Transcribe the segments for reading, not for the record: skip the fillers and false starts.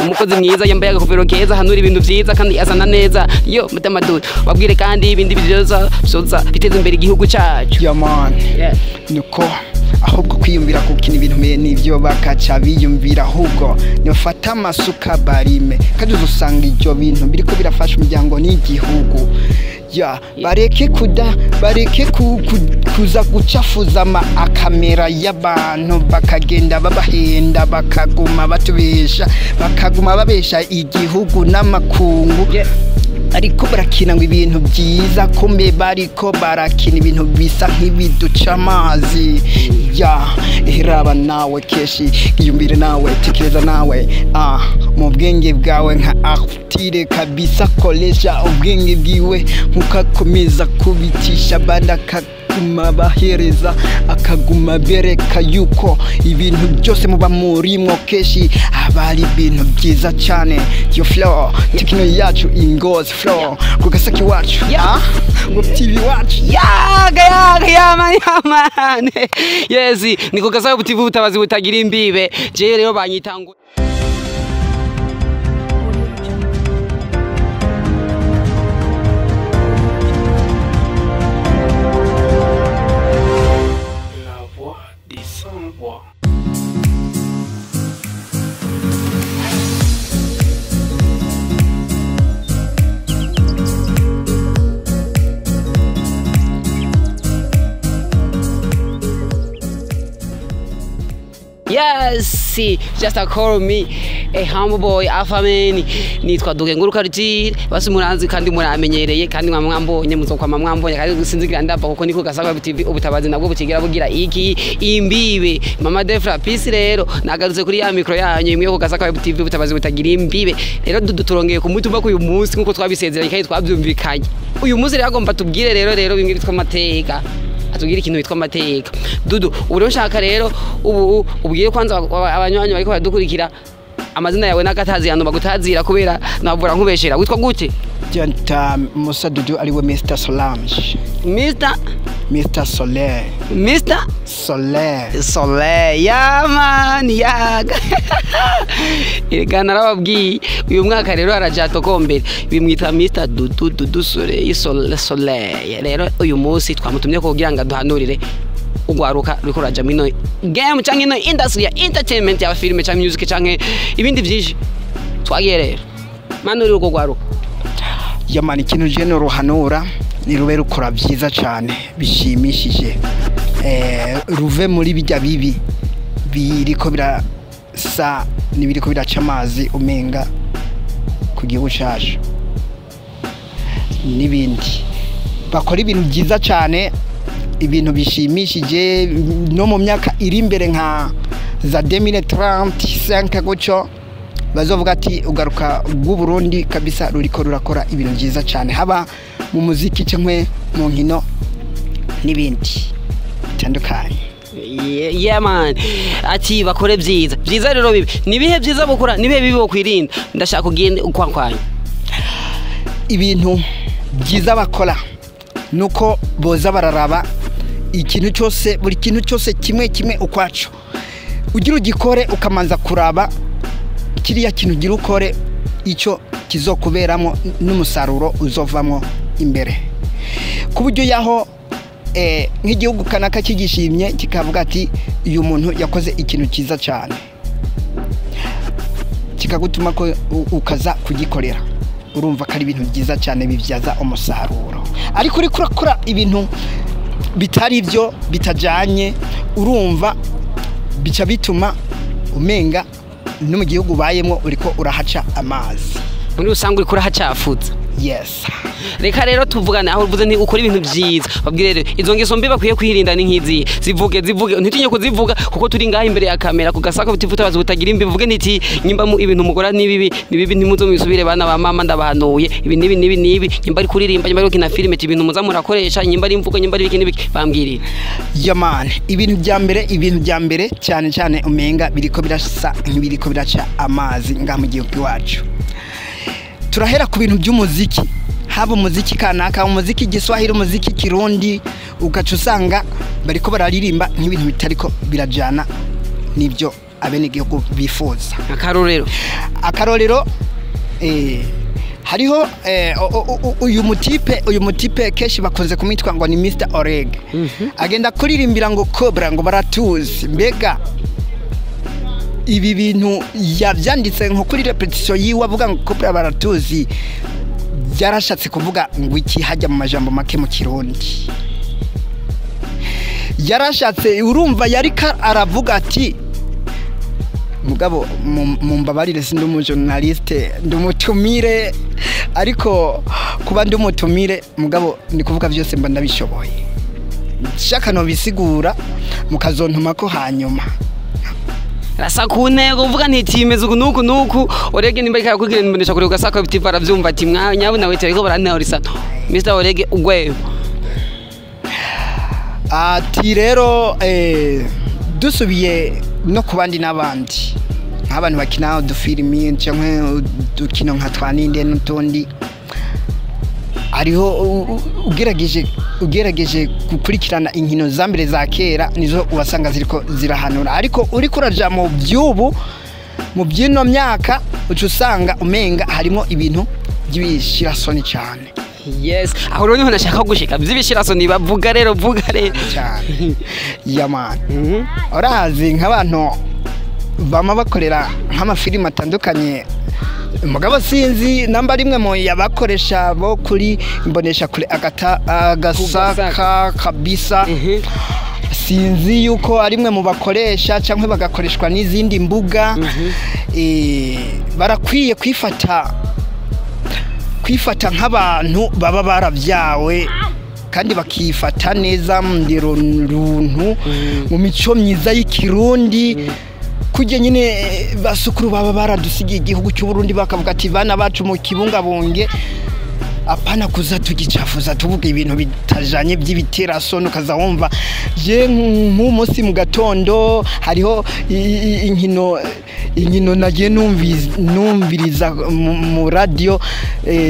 Umukozi mwiza yambaye agakofero keza, hanura ibintu vyiza kandi asana neza. Yo mutama Dudu, babwire kandi ibindi byoza byoza biteza imbere igihugu cyacu. Yeah man. Yeah. Nuko ahubwo kwiyumvira gukina ibintu n'ivyo bakaca biyumvira, ahubwo nibafata amasuka barime, kandi uzosanga ivyo bintu biriko birafasha umuryango n'igihugu. Ya bareke kuda, bareke kuza gucafuza akamera y'abantu, bakagenda babahenda, bakaguma batubesha, bakaguma babesha igihugu n'amakungu. Ariko barakina ngo ibintu byiza, kumbe bariko barakina ibintu bisa nk'ibiduca amazi. Ya raba nawe keshi, iyumvire nawe, tekereza nawe, mu bwenge bwawe nka Artire kabisa, koresha ubwenge bwiwe nkukakomeza kubitisha banda, akaguma bahereza, akaguma bereka yuko ibintu byose muba murimwo keshi aba ari ibintu byiza cyane. Yo flow tekino yacu ingozi flow ku gasaki wacu, ngo TV wacu. Yaga yaga yaman yaman. Yes, ni ku Gasaka TV, ubutabazi butagira imbibe. Je rero banyita ngo La voix des sans-voix. Yes, just call me a humble boy Alpha Man. Nitwa Duke Nguruka Rutire, basi muranzi kandi muramenyereye, kandi mwambonye, muzokwama mwambonye, kandi sinzigira ndava kuko niko Gasaka TV, ubutabazi nabwo bukigira bugira iki imbibe. Mama Defra Peace rero nagarutse kuri ya micro yanyu imwe ku Gasaka TV, ubutabazi butagira imbibe. Rero Dudu, turongeye kumutumba ku uyu munsi nkuko twabisezeranye kandi twabyumvikanye. Uyu munsi rero agomba tubwire rero bimwe bitwa amateka, atubwire ikintu bitwa amateka. Dudu, ubu rero nshaka rero ubu ubwire kwanza abanywanyi bariko baradukurikira amazina yawe n'agatazirano bagutazira, kubera nabura nkubeshera. Witwa gute? Janta Musa Dudu, ariwe Mr Solange. Mr. Mr Soleil. Mr. Soleil. Soleil. Ya man yaga. Erega narababwiye, uyu mwaka rero araja tokombere, bimwita Mr Dudu, Dudu Soleil, Soleil. Rero uyu munsi twamutumye kugira ngo aduhanurire ugwaruka ruriko ruraja mino game canke ino industry ya entertainment, ya filime canke music canke ibindi vyinshi. Twagiye rero, manurire urwo rwaruka. Yeah man, ikintu je noruhanura ni rube rukora byiza cyane bishimishije, ruve muri bijya bibi biriko birasa n'ibiriko biraca amazi umenga ku gihugu cacu n'ibindi. Bakora ibintu byiza cyane, ibintu bishimishije, no mu myaka iri imbere nka za 2035 gutyo bazovuga ati ugaruka bw'u Burundi kabisa ruriko rurakora ibintu byiza cyane, haba mu muziki cyangwa mu nkino n'ibindi bitandukanye. Yeah man, ati bakore byiza byiza. Rero bibi nibihe byiza bukora, nibihe bibi bokwirinda? Ndashaka kugenda ukwankwanya. Ibintu byiza bakora nuko boza bararaba ikintu cyose, buri kintu cyose kimwe kimwe ukwaco. Ugira ugikore, ukamanza kuraba kiriya kintu ugira ukore icyo kizokuberamo n'umusaruro uzovamo imbere, ku buryo yaho nk'igihugu kanaka kigishimye kikavuga ati uyu muntu yakoze ikintu cyiza cyane, kikagutuma ko ukaza kugikorera. Urumva ko ari ibintu byiza cyane bibyaza umusaruro. Ariko uriko urakora ibintu bitari byo, bitajyanye, urumva bica bituma umenga no mu gihugu ubayemo uriko urahaca amazi. Muri rusange uriko urahacafuza. Yes. Reka rero tuvugane aho uvuze nti ukora ibintu byiza, babwire rero izo ngeso mbi bakwiye kwirinda ni nk'izi. Zivuge, zivuge, ntitinye kuzivuga kuko turi ngaha imbere ya kamera ku Gasaka TV, utabazi butagira imbi. Vuge nti nyimba mu ibintu mukora ni bibi, ni bibi, ntimuzo mwisubire bana ba mama, ndabahanuye ibi nibi nibi nibi. Nyimba ari kuririmba, nyimba ari gukina filime, ibintu muza murakoresha, nyimba ari imvugo, nyimba ari ibiki n'ibiki, bambwirire. Yeah man, ibintu bya mbere cyane cyane umenga biriko birasa nk'ibiriko biraca amazi ngaha mu gihugu iwacu, turahera ku bintu by'umuziki. Haba umuziki kanaka, umuziki Giswahili, umuziki Kirundi, ugaca usanga bariko bararirimba nk'ibintu bitariko birajana n'ibyo. abenegihugu bifuza. Akarorero. Akarorero, hariho uyu mutipe kenshi bakunze kumwitwa ngo ni Mr Oreg, agenda kuririmbira ngo Cobra ngo baratuzi. Mbega ibi bintu yavyanditse nko kuri répétition yiwe avuga ngo Cobra baratuzi, byarashatse kuvuga ngo iki hajya mu majambo make mu Kirundi? Yarashatse, urumva yarika aravuga ati, mugabo mumbabarire, sindi umujournaliste, ndumutumire, ariko kuba ndumutumire mugabo ni kuvuga byose mba ndabishoboye, shaka no bisigura mukazontuma ko hanyuma. Rasa ku ntego, uvuga nti imeze uku nuku nuku. Orege nimba ikara kugira imbonesha kure ugasaka TV, aravyumva ati nyabu nawe ariko barantahurisa. Mr Orege, ugweyo. Ati rero dusubiye no ku bandi n'abandi nk'abantu bakina udufilimi cyangwa udukino nka twaninde n'utundi, hariho ugerageje gukurikirana inkino za mbere za kera, nizo wasanga ziriko zirahanura, ariko uriko uraja mu by'ubu, mu by'ino myaka, uca usanga umenga harimo ibintu by'ibishirasoni cyane. Yes, aho rero niho nashaka gushika, vy'ibishirasoni bavuga rero, vuga rero. Cyane, yamani. Urazi nk'abantu bama bakorera nk'amafilimi atandukanye, mugabo sinzi namba rimwe mu yabakoresha bo kuri imbonesha kure agata agasaka kabisa. Sinzi yuko ari mwe mu bakoresha cyangwa bagakoreshwa n'izindi mbuga, barakwiye kwifata nk'abantu baba barabyawe kandi bakifata neza mu ndero runtu, mu mico myiza y'Ikirundi, kujya nyine basukuru baba baradusigiye igihugu cy'u Burundi, bakavuga ati bana bacu mu kibungabunge, apana kuza tugicafuza tuvuga ibintu bitajanye by'ibiterasoni. Ukaza wumva je nk'umunsi mu gatondo hariho inkino nagiye numviriza mu radio,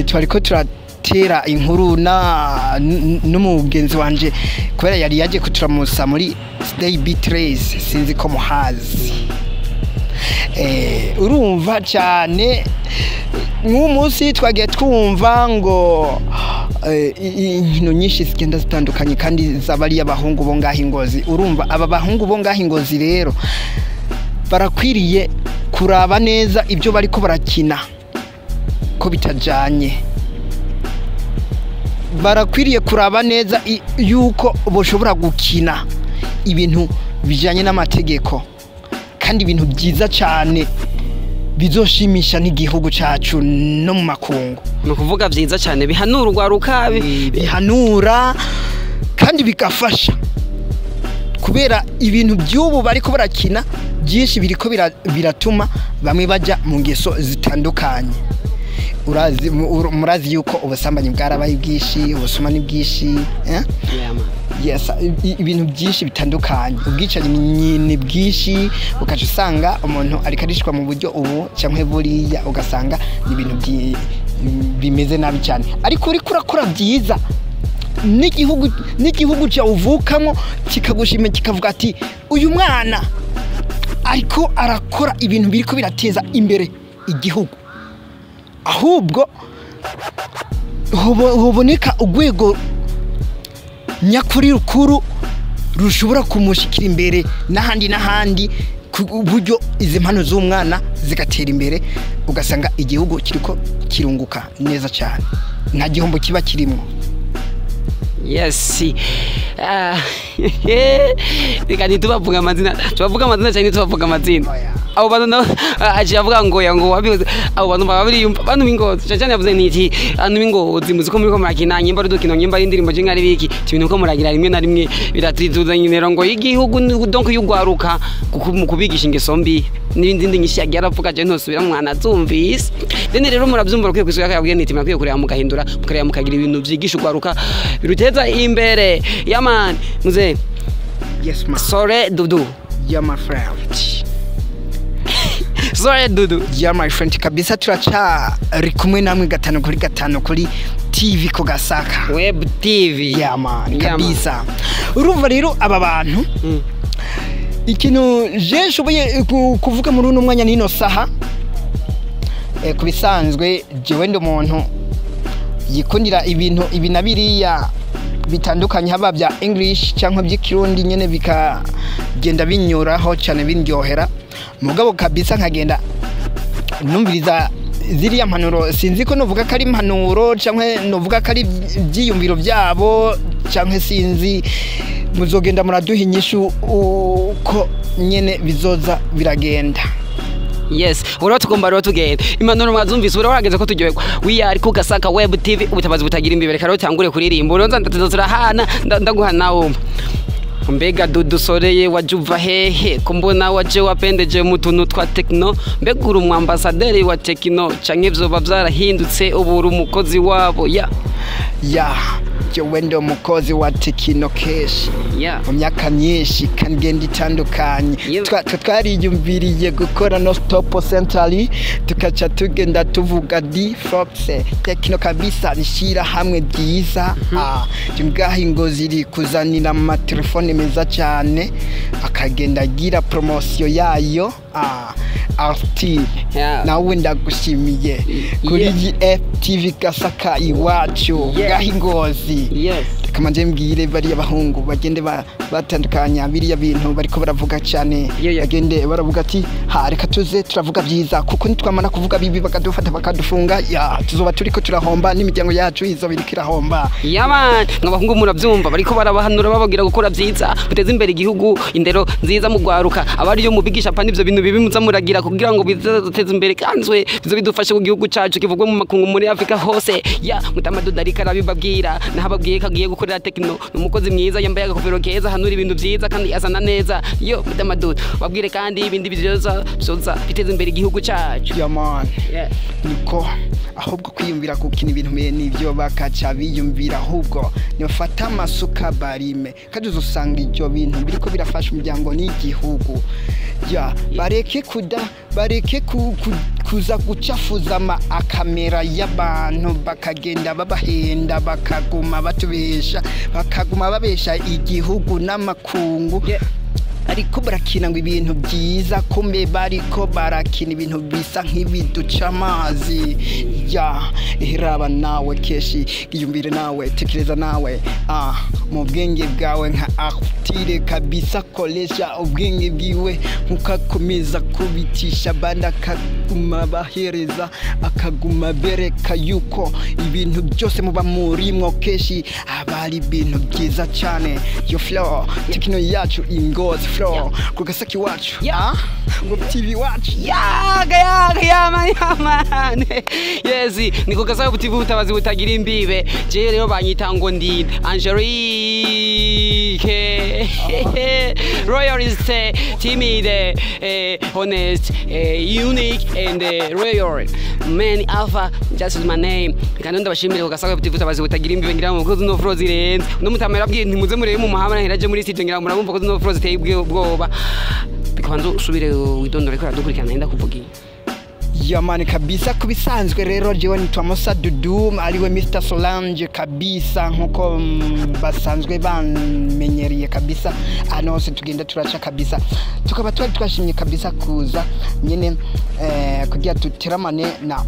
twariko turatera inkuru na n'umugenzi wanje kubera yari yaje kuturamusa muri Stay Beatrice, sinzi ko muhazi. Urumva cyane nk'umunsi twagiye twumva ngo inkino nyinshi zigenda zitandukanye kandi z'abari abahungu bo ngaho Ingozi. Urumva aba bahungu bo ngaho Ingozi rero barakwiriye kuraba neza ibyo bariko barakina ko bitajanye, barakwiriye kuraba neza yuko boshobora gukina ibintu bijanye n'amategeko kandi ibintu byiza cyane bizoshimisha n'igihugu cyacu no mu makungu. Ni ukuvuga vyiza cyane bihanura urwaruka Bihanura kandi bigafasha, kubera ibintu by'ubu bariko barakina byinshi biriko biratuma bamwe bajya mu ngeso zitandukanye. Urazi murazi yuko ubusambanyi bwarabaye bwinshi, ubusuma ni bwinshi, eh? Yeah, man. Yes, ibintu byinshi bitandukanye, ubwicanyi ni bwinshi, ukaca usanga umuntu ariko arishwa mu buryo ubu cyangwa buriya, ugasanga ni ibintu bimeze nabi cyane. Ariko uriko urakora byiza n'igihugu cyawe uvukamo kikagushima, kikavuga ati uyu mwana ariko arakora ibintu biriko birateza imbere igihugu. Ahubwo hoboneka urwego nyakuri rukuru rushobora kumushyikira imbere n'ahandi n'ahandi, ku buryo izi mpano z'umwana zigatera imbere, ugasanga igihugu kiriko kirunguka neza cyane, nta gihombo kiba kirimo. Yes. Ah, reka ntitubavuga amazina, tubavuga amazina cyangwa ntitubavuga amazina? Oya. Abo bantu nabo aciye avuga ngo ya ngo wabikoze, abo bantu baba bariyumva, bantu b'Ingozi cyane cyane. Yavuze nti bantu b'Ingozi, muzi ko muriko murakina, nyimba ari udukino, nyimba ari indirimbo, jenga ari biki, ibintu ko muragira rimwe na rimwe biratrituza nyine ngo igihugu donc y'ugwaruka mu kubigisha ingeso mbi n'ibindi nyinshi yagiye aravuga, je ntosubira mwana azumvise. Then rero murabyumva, rukwiye kwisuka yabwiye nti murakwiye kureba mugahindura, mukareba mukagira ibintu vyigisha ugwaruka biruteza imbere. Yaman muze. Yes ma. Sore Dudu. Yeah, my friend. Sore Dudu. Yeah, my friend, kabisa turacari kumwe namwe gatanu kuri gatanu kuri TV ku Gasaka Web TV. Yeah man. Yeah, man. Kabisa, urumva rero aba bantu Ikintu je nshoboye kuvuga muri uno mwanya n'ino saha, ku bisanzwe jewe ndi umuntu yikundira ibintu ibi na biriya bitandukanye, haba bya English cyangwa by'Ikirundi nyene, bikagenda binyuraho cyane, bindyohera. Mugabo kabisa nkagenda numviriza ziriya mpanuro. Sinzi ko novuga ko ari impanuro cyangwa novuga ko ari ibyiyumviro byabo, cyangwa sinzi. Muzogenda muraduha inyishu uko nyene bizoza biragenda. Yes, uriho tugomba rero tugenda. Impanuro mwazumvise, uriho warageze ko turyoherwa. We are ku Gasaka Web TV, ubutabazi butagira imbibe. Reka rero tangure kuririmba. Uronza ndatuza turahana, ndaguha nawe. Mbega dudusoreye waje uva hehe, ko mbona waje wapendeje mu tuntu twa Tecno? Mbega uri umwambasaderi wa Tecno canke vyoba vyarahindutse, ubu uri umukozi wabo ya? Ya, jewe ndi umukozi wa Tecno Cash mu myaka myinshi kandi igenda itandukanye. Twariyumviriye gukora no stop centrally, tukaca tugenda tuvuga di fox Tecno kabisa rishyira hamwe ryiza. Ngaha ingozi iri kuzanira amatelefone meza cyane, akagenda agira promosiyo yayo. Artile, nawe ndagushimiye kuri GFTV Gasaka iwacu, ngaha ingozi. Reka manje mbwire bariya bahungu bagende batandukanya biriya bintu bariko baravuga cyane. Bagende baravuga ati ha, reka tuze turavuga byiza, kuko nitwamara kuvuga bibi bakadufata bakadufunga, ya tuzoba turiko turahomba n'imiryango yacu izoba iriko irahomba. Yaman, mwabahungu muravyumva, bariko barabahanura bababwira gukora vyiza, muteze imbere igihugu, indero nziza mugwaruka abari yo mubigisha pa n'ivyo bintu bibi muza muragira kugira ngo bizateze imbere kanzwe bizo bidufashe ku gihugu cacu kivugwe mu makungu muri Afrika hose. Ya mutamaduda ariko arabibabwira, nahababwiye ko agiye gukorera Tecno. Ni umukozi mwiza, yambaye agakofero keza, hanura ibintu vyiza kandi azana neza. Yo mutamaduda, babwire kandi ibindi bivyoza vyoza biteze imbere igihugu cacu. Yaman, niko ahubwo kwiyumvira gukina ibintu bene nivyo bakaca biyumvira ahubwo nibafata amasuka barime, kandi uzosanga ibyo bintu biriko birafasha umuryango n'igihugu. Ya, bareke kuda, bareke kuza gucafuza ama akamera y'abantu, bakagenda babahenda, bakaguma batubesha, bakaguma babesha igihugu n'amakungu. Ariko barakina ngo ibintu byiza, kumbe bariko barakina ibintu bisa nk'ibiduca amazi. Ya, raba nawe keshi, iyumvire nawe, tekereza nawe, mu bwenge bwawe nka Artile kabisa, koresha ubwenge bwiwe nkuko akomeza kubitisha bandi, akaguma bahereza, akaguma bereka yuko ibintu byose muba murimwo keshi aba ari ibintu byiza cyane. Yo flow Tecno yacu ingozi flow ku Gasaki wacu, ngo TV wacu. Yaga yaga, yaman yaman, yes, ni ku Gasaka TV, ubutabazi butagira imbibe. Je rero banyita ngo ndi Angelique, royalist, timid, honest, unique and royal man alpha, just is my name. Kandi ndabashimire ku Gasaka TV, ubutabazi butagira imbibe. Ngira ngo zino flow zirenze uno mutamera abwiye ntimuze murebe mu mahama heraje muri studio. Ngira ngo murabumva ko zino flow ziteye ubwoba. Bikabanza usubire widondore ko aradukurikirana, yenda kuvuga iyi. Yamani kabisa, kubisanzwe rero jewe nitwa Musa Dudu, ariwe Mr Solange kabisa, nkuko basanzwe bamenyereye kabisa ahantu hose tugenda turaca kabisa. Tukaba twari twashimye kabisa kuza nyene kugira tuteramane na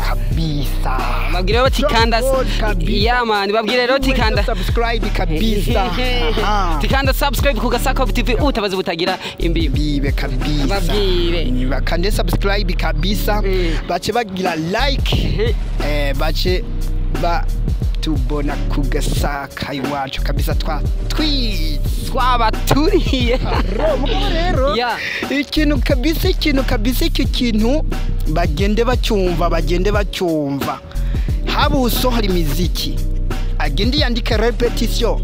kabisa. Babwire rero tikanda Kabisa. Yamani, babwire rero tikanda subscribe kabisa. Aha. Tikanda subscribe ku Gasaka TV, ubutabazi butagira imbibi. Bibe kabisa. Babwire. Bakande subscribe kabisa, bace bagira like, bace batubona ku Gasaka iwacu kabisa, twa twitse. Twabaturiye. Mugabo rero ikintu kabisa, ikintu kabisa, iki kintu bagende bacyumva, bagende bacyumva. Haba usohora imiziki, agende yandike repetition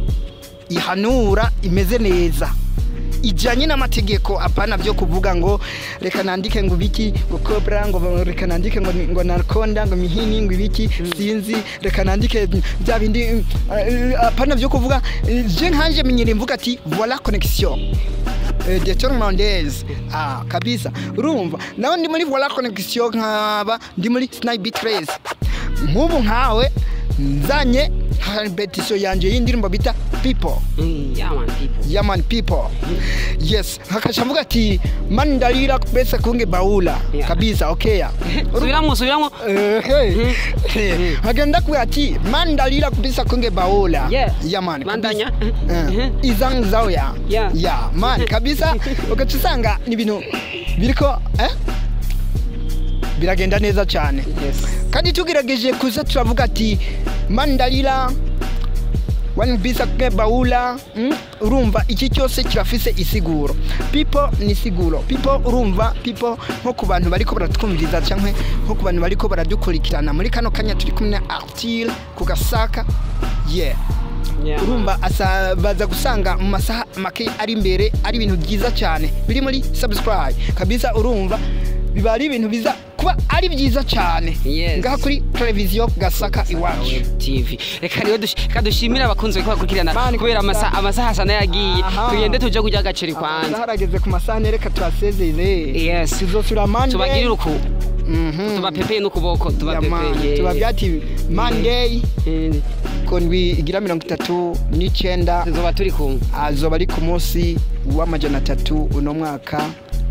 ihanura, imeze neza, ijyanye n'amategeko, apana byo kuvuga ngo reka nandike ngo ibiki, ngo cobra, ngo reka nandike ngo narkonda, ngo mihini, ngo ibiki, sinzi, reka nandike bya bindi, apana byo kuvuga. Je nkanje menyere mvuga ati voilà connexion de Mendez, kabisa. Urumva nawe ndi muri voilà connexion, nkaba ndi muri Snipe Trace. Nk'ubu nkawe nzanye repetition yanje y'indirimbo bita People. Yeah man, people. Yeah man, people. Yes, hakaca mvuga ati mandalira besa kunge baula. Kabisa, okay ya. Subiramwo, subiramwo. Agenda kuya ati mandalira kubisa kunge baula. Yeah man. Mandanya. Izang zao ya. Yeah man, kabisa ugaca usanga ni ibintu biriko biragenda neza cyane. Kandi tugerageje kuza turavuga ati mandalira wani bisa kunge baula, urumva iki cyose kirafise isiguro. People ni siguro. People, urumva people nko ku bantu bariko baratwumviriza canke nko ku bantu bariko baradukurikirana muri kano kanya turi kumwe na Arthur ku Gasaka. Yeah. Urumva baza gusanga mu masaha make ari imbere ari ibintu byiza cyane biri muri subscribe kabisa. Urumva biba ari ibintu biza kuba ari byiza cyane ngaha kuri televiziyo Gasaka Iwacu TV. Reka rero dushimire abakunzi bariko bakurikirana kubera amasaha asa n'ayagiye. Tugende tuje kurya agaceri kwanza. Harageze ku masaha, reka turasezere. Tuzosubira Monday. Tubagirire uku. Tubapepeye n'ukuboko, tubapepeye. Tubabyati Monday kondwi igira 39 tuzoba turi kumwe. Azoba ari ku munsi wa 300 uno mwaka.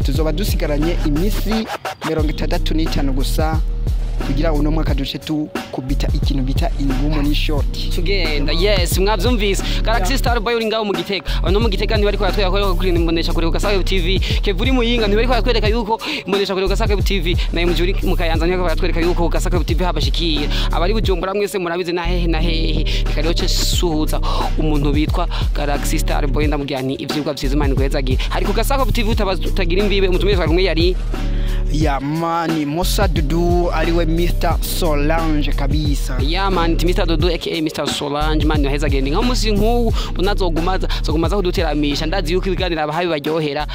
Tuzoba dusigaranye iminsi 65 gusa kugira uno mwaka duce tukubita ikintu bita ingumo n'ishoti tugenda. Yes, mwavyumvise. Galaxy Star Boy uri ngaho mu Gitega, abantu mu Gitega ntibariko baratwereka ko kuri imbonesha kure Gasaka TV. Kevuri Muyinga ntibariko baratwereka yuko imbonesha kure Gasaka TV, na mujuri mu Kayanza ntibariko baratwereka yuko Gasaka TV habashikiye. Abari Bujumbura mwese murabizi na hehe na hehe. Reka rero ce suhuza umuntu bitwa Galaxy Star Boy, ndamubwira nti ivyigwa vyiza Imana iguhezagiye. Hari ku Gasaka TV utagira imbibe. Umutumire twari kumwe yari ya mani Musa Dudu ariwe Mr Solange kabisa. Ya man, Mr Dudu aka Mr Solange, man yoheza gende nka musi nk'ubu unazogumaza zogumaza kuduteramisha. Ndazi yuko ibiganiro abahabi baryohera.